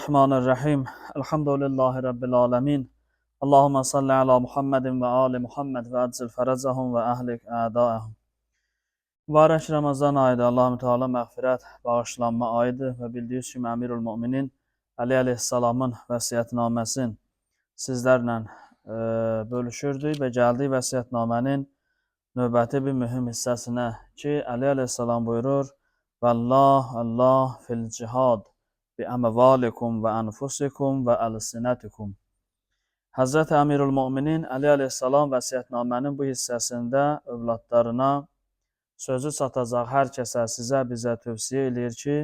Rahmanir-Rahim. Elhamdülillahi Rabbil alemin. Allahümme salli ala Muhammedin və ali Muhammed və əccil fərəcəhum və əhlik ədəəhum. Mübarək Ramazan ayıdır. Allahü Teala məğfirət, bağışlanma ayıdır və bildiyiniz kimi Əmirül Müminin Əli əleyhissalamın vəsiyyətnaməsini sizlərlə bölüşürdük və gəldik vəsiyyətnamənin növbəti bir mühüm hissəsinə ki, Əli əleyhissalam buyurur: "Vallah Allah fil cihad bi əmvalikum və ənfusikum və əlsinətikum." Həzrəti Əmirül Müminin Əli əleyhissalam vəsiyyətnamənin bu hissəsində övladlarına sözü çatacaq hər kəsə, sizə, bizə tövsiyə eləyir ki,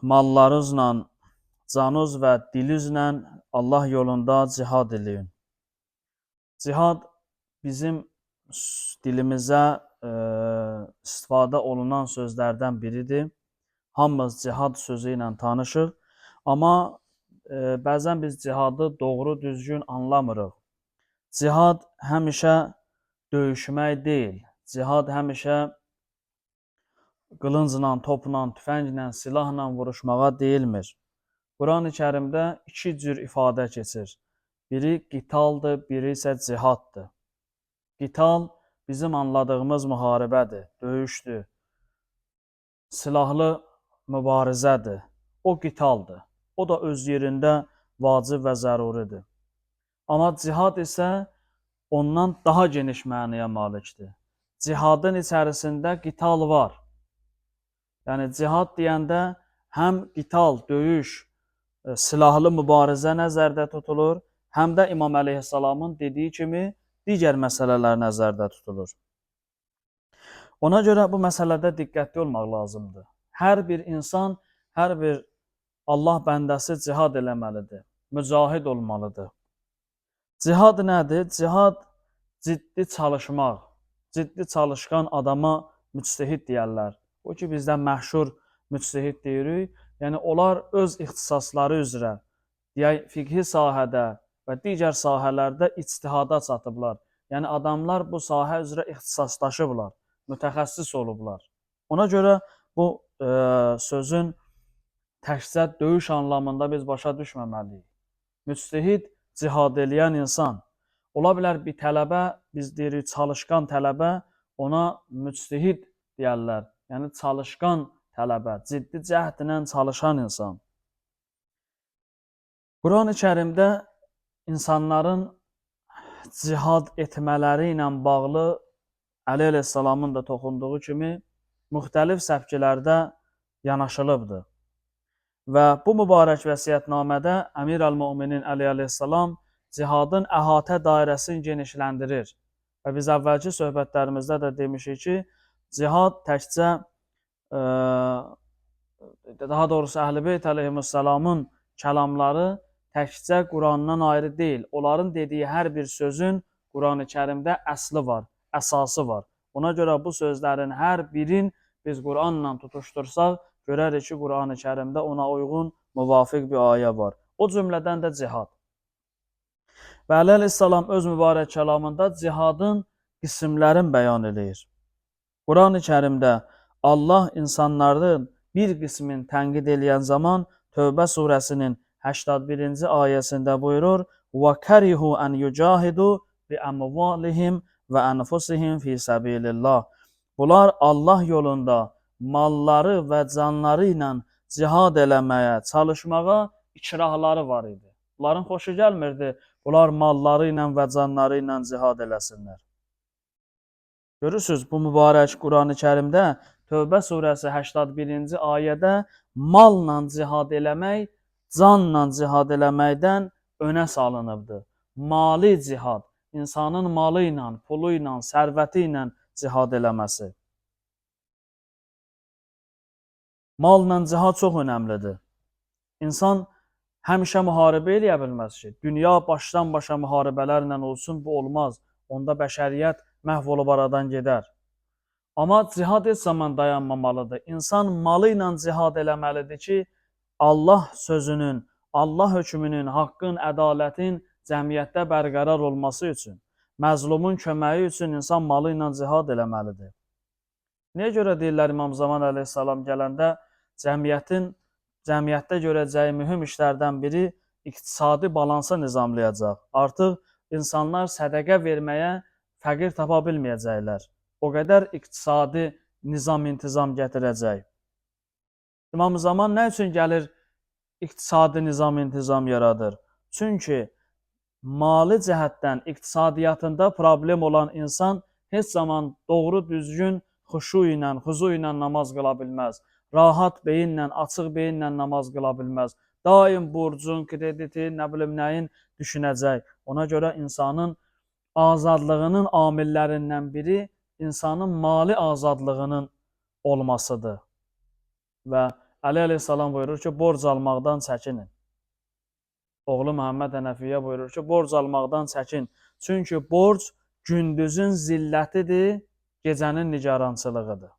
mallarınızla, canınız və dilinizlə Allah yolunda cihad eləyin. Cihad bizim dilimizə istifadə olunan sözlərdən biridir. Hamımız cihad sözü ilə tanışıq. Amma bəzən biz cihadı doğru, düzgün anlamırıq. Cihad həmişə döyüşmək deyil. Cihad həmişə qılıncla, topla, tüfənglə, silahla vuruşmağa deyilmir. Quran-ı Kərimdə iki cür ifadə keçir. Biri qitaldır, biri isə cihaddır. Qital bizim anladığımız müharibədir, döyüşdür, silahlı mübarizədir. O qitaldır. O da öz yerində vacib və zəruridir. Amma cihad isə ondan daha geniş mənaya malikdir. Cihadın içərisində qital var. Yəni cihad deyəndə həm qital, döyüş, silahlı mübarizə nəzərdə tutulur, həm də İmam əleyhissalamın dediyi kimi digər məsələlər nəzərdə tutulur. Ona görə bu məsələdə diqqətli olmaq lazımdır. Hər bir insan, hər bir Allah bəndəsi cihad eləməlidir, mücahid olmalıdır. Cihad nədir? Cihad ciddi çalışmaq, ciddi çalışqan adama müctehid deyərlər. O ki, bizdə məşhur müctehid deyirik. Yəni, onlar öz ixtisasları üzrə, deyək, fiqhi sahədə və digər sahələrdə ictihada çatıblar. Yəni, adamlar bu sahə üzrə ixtisaslaşıblar, mütəxəssis olublar. Ona görə bu sözün təkcə döyüş anlamında biz başa düşməməliyik. Müctehid cihad eləyən insan. Ola bilər bir tələbə, biz deyirik çalışqan tələbə, ona müctehid deyərlər. Yəni çalışqan tələbə, ciddi cəhdlə çalışan insan. Quran-ı Kərimdə insanların cihad etmələri ilə bağlı Əli əleyhissalamın da toxunduğu kimi müxtəlif səpkilərdə yanaşılıbdır. Və bu mübarək vəsiyyətnamədə Əmir əl-Müminin Əli əleyhissalam cihadın əhatə dairəsini genişləndirir. Və biz əvvəlki söhbətlərimizdə də demişik ki, cihad təkcə, daha doğrusu Əhl-i Beyt əleyhissalamın kəlamları təkcə Qurandan ayrı deyil. Onların dediyi hər bir sözün Quran-ı Kərimdə əsli var, əsası var. Ona görə bu sözlərin hər birin biz Quranla tutuşdursaq, görərik ki, Quran-ı Kərimdə ona uyğun, müvafiq bir ayə var. O cümlədən də cihad. Və Əli əleyhissalam öz mübarək kəlamında cihadın qismlərini bəyan eləyir. Quran-ı Kərimdə Allah insanların bir qismini tənqid eləyən zaman Tövbə surəsinin 81-ci ayəsində buyurur: "Və karihu an yujahidu bi amvalihim və anfusihim fi sabilillah." Bunlar Allah yolunda malları və canları ilə cihad eləməyə, çalışmağa ikrahları var idi. Bunların xoşu gəlmirdi. Bunlar malları ilə və canları ilə cihad eləsinlər. Görürsünüz, bu mübarək Quran-ı Kərimdə Tövbə surəsi 81-ci ayədə malla cihad eləmək, canla cihad eləməkdən önə salınıbdır. Mali cihad, insanın malı ilə, pulu ilə, sərvəti ilə cihad eləməsi. Malla cihad çox önəmlidir. İnsan həmişə müharibə eləyə bilməz ki, dünya başdan başa müharibələrlə olsun, bu olmaz. Onda bəşəriyyət məhv olub aradan gedər. Amma cihad heç zaman dayanmamalıdır. İnsan malı ilə cihad eləməlidir ki, Allah sözünün, Allah hökmünün, haqqın, ədalətin cəmiyyətdə bərqərar olması üçün, məzlumun köməyi üçün insan malı ilə cihad eləməlidir. Niyə görə deyirlər İmam Zaman əleyhissalam gələndə cəmiyyətin cəmiyyətdə görəcəyi mühüm işlərdən biri iqtisadi balansı nizamlayacaq. Artıq insanlar sədəqə verməyə fəqir tapa bilməyəcəklər. O qədər iqtisadi nizam-intizam gətirəcək. İmam Zaman nə üçün gəlir iqtisadi nizam-intizam yaradır? Çünki mali cəhətdən iqtisadiyyatında problem olan insan heç zaman doğru düzgün xuşu ilə, xuzu ilə namaz qıla bilməz. Rahat beyinlə, açıq beyinlə namaz qıla bilməz. Daim borcun, krediti, nə bilim nəyin düşünəcək. Ona görə insanın azadlığının amillərindən biri insanın mali azadlığının olmasıdır. Və Əli əleyhissalam buyurur ki, borc almaqdan çəkinin. Oğlu Məhəmməd Hənəfiyyə buyurur ki, borc almaqdan çəkin. Çünki borc gündüzün zillətidir, gecənin nigarançılığıdır.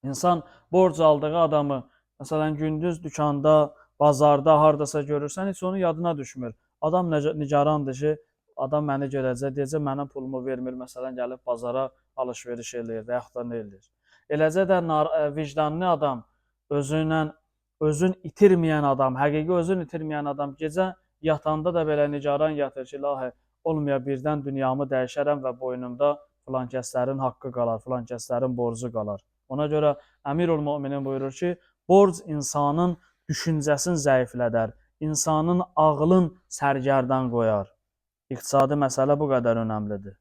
İnsan borc aldığı adamı, məsələn, gündüz dükanda, bazarda, hardasa görürsən, heç onun yadına düşmür. Adam nigarandır ki, adam məni görəcək, deyəcək, mənim pulumu vermir, məsələn, gəlib bazara alış-veriş eləyir və yaxud da nə eləyir. Eləcə də vicdanlı adam, özün itirməyən adam, həqiqi özün itirməyən adam gecə yatanda da belə nigaran yatır ki, ilahi, olmaya birdən dünyamı dəyişərəm və boynumda filan kəslərin haqqı qalar, filan kəslərin borcu qalar. Ona görə Əmirul Müminin buyurur ki, borc insanın düşüncəsini zəiflədər, insanın ağlın sərgərdan qoyar. İqtisadi məsələ bu qədər önəmlidir.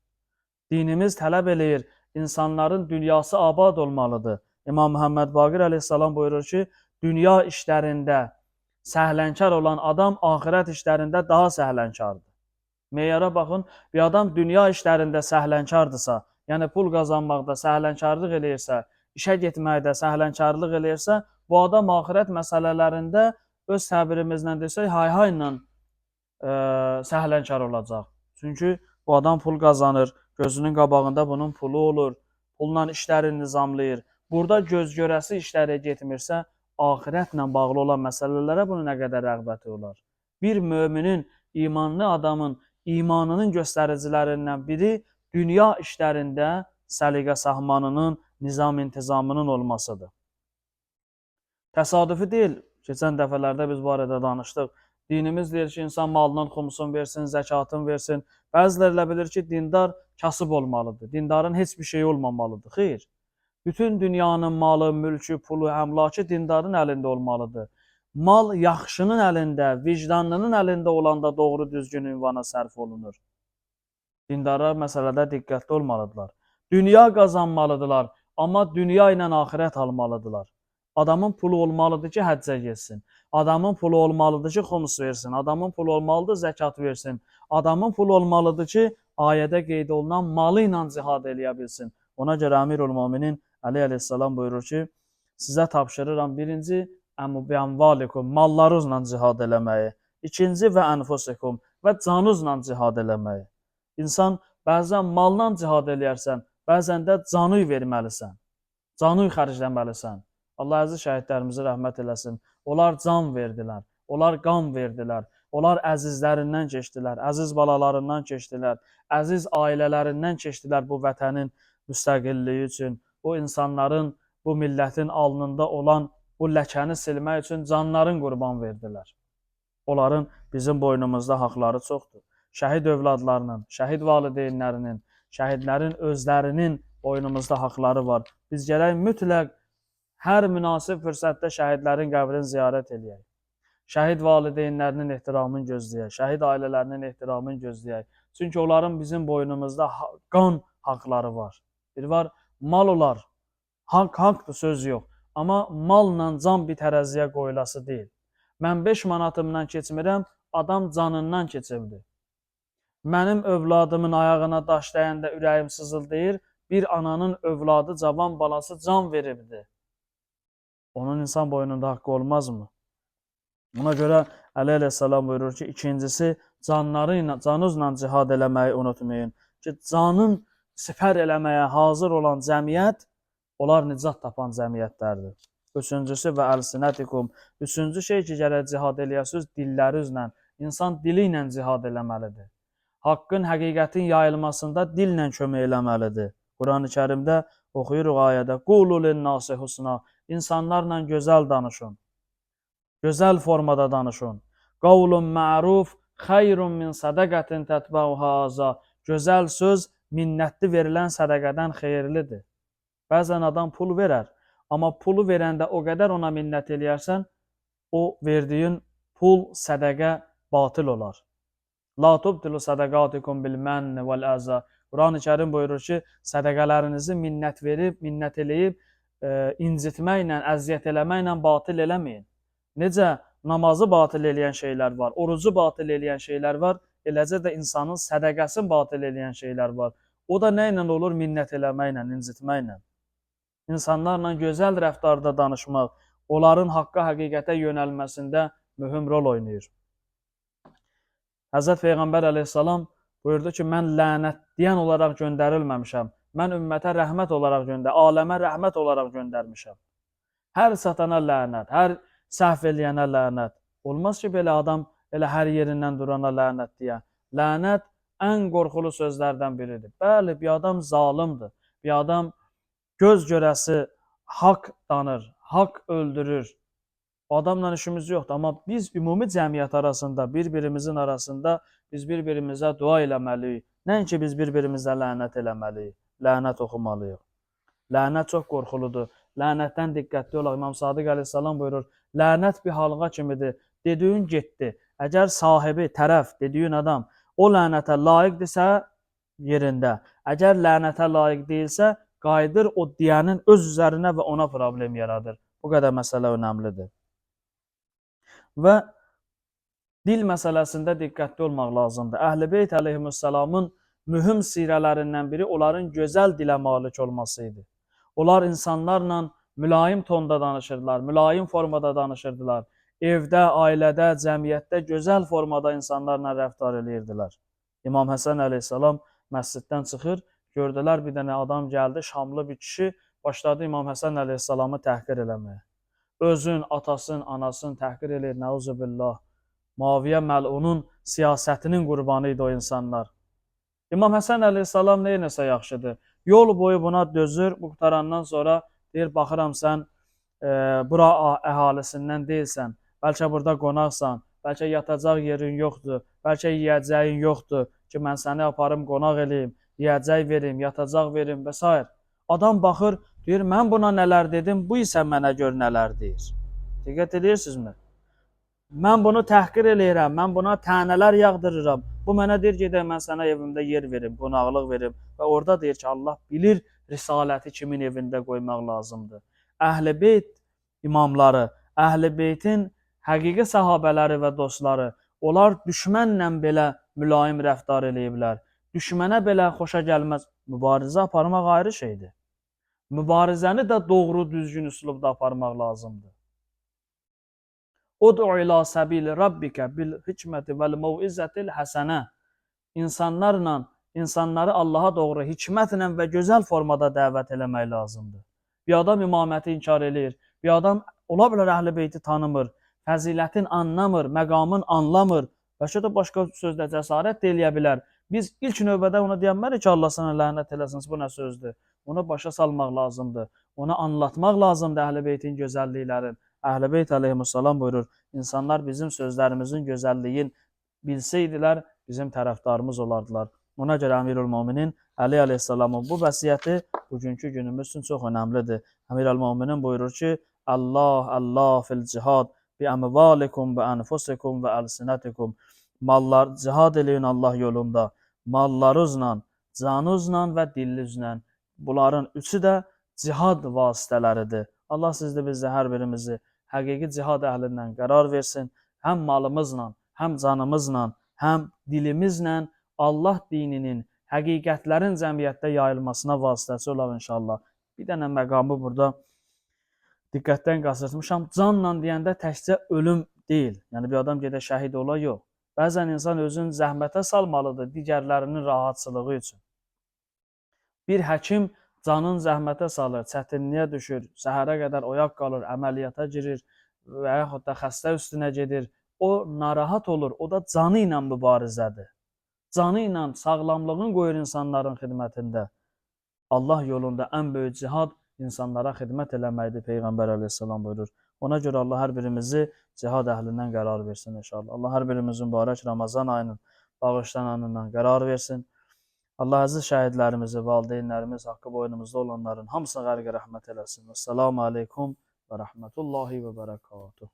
Dinimiz tələb eləyir, insanların dünyası abad olmalıdır. İmam Məhəmməd Baqir əleyhissalam buyurur ki, dünya işlərində səhlənkar olan adam axirət işlərində daha səhlənkardır. Meyara baxın, bir adam dünya işlərində səhlənkardırsa, yəni pul qazanmaqda səhlənkarlıq eləyirsə, işə getməkdə səhlənkarlıq eləyirsə, bu adam axirət məsələlərində öz təbirimizlə desək, hay-hayla səhlənkar olacaq. Çünki bu adam pul qazanır, gözünün qabağında bunun pulu olur, pulla işləri nizamlayır. Burada göz görəsi işlərə getmirsə, axirətlə bağlı olan məsələlərə bunun nə qədər rəğbəti olar? Bir müminin, imanlı adamın imanının göstəricilərindən biri dünya işlərində səliqə sahmanının, nizam-intizamının olmasıdır. Təsadüfi deyil, keçən dəfələrdə biz bu arada danışdıq. Dinimiz deyir ki, insan malının xumsun versin, zəkatın versin. Bəziləri elə bilir ki, dindar kasıb olmalıdır. Dindarın heç bir şeyi olmamalıdır. Xeyr. Bütün dünyanın malı, mülkü, pulu, əmlakı dindarın əlində olmalıdır. Mal yaxşının əlində, vicdanlının əlində olanda doğru düzgün ünvana sərf olunur. Dindarlar məsələdə diqqətli olmalıdırlar. Dünya qazanmalıdırlar, amma dünya ilə axirət almalıdırlar. Adamın pulu olmalıdır ki, həccə getsin. Adamın pulu olmalıdır ki, xums versin. Adamın pulu olmalıdır, zəkat versin. Adamın pulu olmalıdır ki, ayədə qeyd olunan malı ilə cihad eləyə bilsin. Ona görə Əmirul Müminin Əli əleyhissalam buyurur ki, sizə tapşırıram birinci, əmvalikum, mallarınızla cihad eləməyi. İkinci, və ənfusikum, və canınızla cihad eləməyi. İnsan bəzən malla cihad eləyərsən, bəzən də canı verməlisən. Canı xərcləməlisən. Allah əziz şəhidlərimizi rəhmət eləsin. Onlar can verdilər, onlar qan verdilər, onlar əzizlərindən keçdilər, əziz balalarından keçdilər, əziz ailələrindən keçdilər bu vətənin müstəqilliyi üçün. Bu insanların, bu millətin alnında olan bu ləkəni silmək üçün canların qurban verdilər. Onların bizim boynumuzda haqları çoxdur. Şəhid övladlarının, şəhid valideynlərinin, şəhidlərin özlərinin boynumuzda haqları var. Biz gərək mütləq hər münasib fürsətdə şəhidlərin qəbrini ziyarət eləyək. Şəhid valideynlərinin ehtiramını gözləyək, şəhid ailələrinin ehtiramını gözləyək. Çünki onların bizim boynumuzda qan haqları var. Bir var, mal olar, haqq haqdır, söz yox. Amma malla can bir tərəziyə qoyulası deyil. Mən 5 manatımdan keçmirəm, adam canından keçibdir. Mənim övladımın ayağına daş dəyəndə ürəyim sızıldayır, bir ananın övladı, cavan balası can veribdir. Onun insan boynunda haqqı olmazmı? Ona görə Əli əleyhissalam buyurur ki, ikincisi canları ilə, canınızla cihad eləməyi unutmayın. Ki, canın sipər eləməyə hazır olan cəmiyyət, onlar nicat tapan cəmiyyətlərdir. Üçüncüsü və əlsinətikum. Üçüncü şey ki, gərək cihad eləyəsiniz dillərinizlə. İnsan dili ilə cihad eləməlidir. Haqqın, həqiqətin yayılmasında dillə kömək eləməlidir. Quran-ı Kərimdə oxuyuruq ayədə: Qulu linnasi husna. İnsanlarla gözəl danışın. Gözəl formada danışın. Qavlun ma'ruf xeyrun min sədaqatin tətbəuha aza. Gözəl söz minnətli verilən sədaqədən xeyirlidir. Bəzən adam pul verər, amma pulu verəndə o qədər ona minnət eləyərsən, o verdiyin pul, sədaqə batil olar. La tubtilu sədaqatikum bil mənni vəl əza. Quran-ı Kərim buyurur ki, sədaqələrinizi minnət verib, minnət eləyib, incitməklə, əziyyət eləməklə batil eləməyin. Necə namazı batil eləyən şeylər var, orucu batil eləyən şeylər var, eləcə də insanın sədaqəsini batil eləyən şeylər var. O da nə ilə olur? Minnət eləməklə, incitməklə. İnsanlarla gözəl rəftarda danışmaq, onların haqqa, həqiqətə yönəlməsində mühüm rol oynayır. Həzrət Peyğəmbər əleyhissalam buyurdu ki, mən lənətləyən olaraq göndərilməmişəm. Mən ümmətə rəhmət olaraq aləmə rəhmət olaraq göndərmişəm. Hər satana lənət, hər səhv eləyənə lənət. Olmaz ki, belə adam elə hər yerindən durana lənət deyə. Lənət ən qorxulu sözlərdən biridir. Bəli, bir adam zalimdir. Bir adam göz görəsi haqq danır, haqq öldürür. O adamla işimiz yoxdur. Amma biz ümumi cəmiyyət arasında, bir-birimizin arasında biz bir-birimizə dua eləməliyik. Nəinki biz bir-birimizə lənət eləməliyik, lənət oxumalıyıq. Lənət çox qorxuludur. Lənətdən diqqətli olaq. İmam Sadiq əleyhissalam buyurur, lənət bir halqa kimidir. Dediyin getdi. Əgər sahibi, tərəf, dediyin adam o lənətə layiqdirsə, yerində. Əgər lənətə layiq deyilsə, qayıdır o deyənin öz üzərinə və ona problem yaradır. Bu qədər məsələ önəmlidir. Və dil məsələsində diqqətli olmaq lazımdır. Əhl-i Beyt əleyhissalamın mühüm sirələrindən biri onların gözəl dilə malik olması idi. Onlar insanlarla mülayim tonda danışırdılar, mülayim formada danışırdılar. Evdə, ailədə, cəmiyyətdə gözəl formada insanlarla rəftar eləyirdilər. İmam Həsən əleyhissalam məsciddən çıxır, gördülər bir dənə adam gəldi, Şamlı bir kişi, başladı İmam Həsən əleyhissalamı təhqir eləməyə. Özün, atasın, anasını təhqir eləyir, nəuzubillah. Muaviyə məlunun siyasətinin qurbanı idi o insanlar. İmam Həsən əleyhissalam nə eləsə yaxşıdır. Yol boyu buna dözür, bu qurtarandan sonra deyir, baxıram sən bura əhalisindən deyilsən, bəlkə burada qonaqsan, bəlkə yatacaq yerin yoxdur, bəlkə yeyəcəyin yoxdur ki, mən səni aparım, qonaq eləyim, yeyəcək verim, yatacaq verim və s. Adam baxır, deyir, mən buna nələr dedim, bu isə mənə gör nələr deyir. Diqqət edirsinizmi? Mən bunu təhqir eləyirəm, mən buna tənələr yağdırıram. Bu mənə deyir, gedək mən sənə evimdə yer verim, qonaqlıq verim. Və orada deyir ki, Allah bilir risaləti kimin evində qoymaq lazımdır. Əhl-i Beyt imamları, Əhl-i Beytin həqiqi səhabələri və dostları, onlar düşmənlə belə mülayim rəftar eləyiblər. Düşmənə belə xoşa gəlməz. Mübarizə aparmaq ayrı şeydir. Mübarizəni də doğru, düzgün üslubda aparmaq lazımdır. Ud'u ila səbili rabbikə bil hikməti vəl məvizətil həsənə. İnsanlarla, insanları Allaha doğru hikmətlə və gözəl formada dəvət eləmək lazımdır. Bir adam imaməti inkar eləyir, bir adam ola bilər Əhl-i Beyti tanımır, fəzilətin anlamır, məqamın anlamır, bəlkə də başqa sözlə cəsarət də eləyə bilər. Biz ilk növbədə ona deyənmərik ki, Allah sənə lənət eləsin, bu nə sözdür? Ona başa salmaq lazımdır. Ona anlatmaq lazımdır Əhl-i Beytin gözəlliklərin. Əhl-i Beyt əleyhissalam buyurur, insanlar bizim sözlərimizin gözəlliyin bilsəydilər, bizim tərəfdarımız olardılar. Ona görə Əmirül Möminin Əli əleyhissalamın bu vəsiyyəti bugünkü günümüz üçün çox önəmlidir. Əmirül Möminin buyurur ki, Allah, Allah fil cihad bi əmvalikum və ənfusikum və əlsinətikum. Mallar, cihad eləyin Allah yolunda, mallarınızla, canınızla və dilinizlə. Bunların üçü də cihad vasitələridir. Allah sizdə bizdə hər birimizi həqiqi cihad əhlindən qərar versin. Həm malımızla, həm canımızla, həm dilimizlə Allah dininin, həqiqətlərin cəmiyyətdə yayılmasına vasitəçi olaq inşallah. Bir dənə məqamı burada diqqətdən qaçırtmışam. Canla deyəndə təkcə ölüm deyil. Yəni bir adam gedə şəhid ola, yox. Bəzən insan özünü zəhmətə salmalıdır digərlərinin rahatçılığı üçün. Bir həkim canın zəhmətə salır, çətinliyə düşür, səhərə qədər oyaq qalır, əməliyyata girir və yaxud da xəstə üstünə gedir. O narahat olur, o da canı ilə mübarizədir. Canı ilə sağlamlığın qoyur insanların xidmətində. Allah yolunda ən böyük cihad insanlara xidmət eləməkdir, Peyğəmbər əleyhissalam buyurur. Ona görə Allah hər birimizi cihad əhlindən qərar versin inşallah. Allah hər birimizin mübarək Ramazan ayının bağışlananından qərar versin. Allah əziz şəhidlərimizi, valideynlərimiz, haqqı boynumuzda olanların hamısını qərq rəhmət eləsin. Vəssalamu aleykum və rəhmətullahi və bərəkatuhu.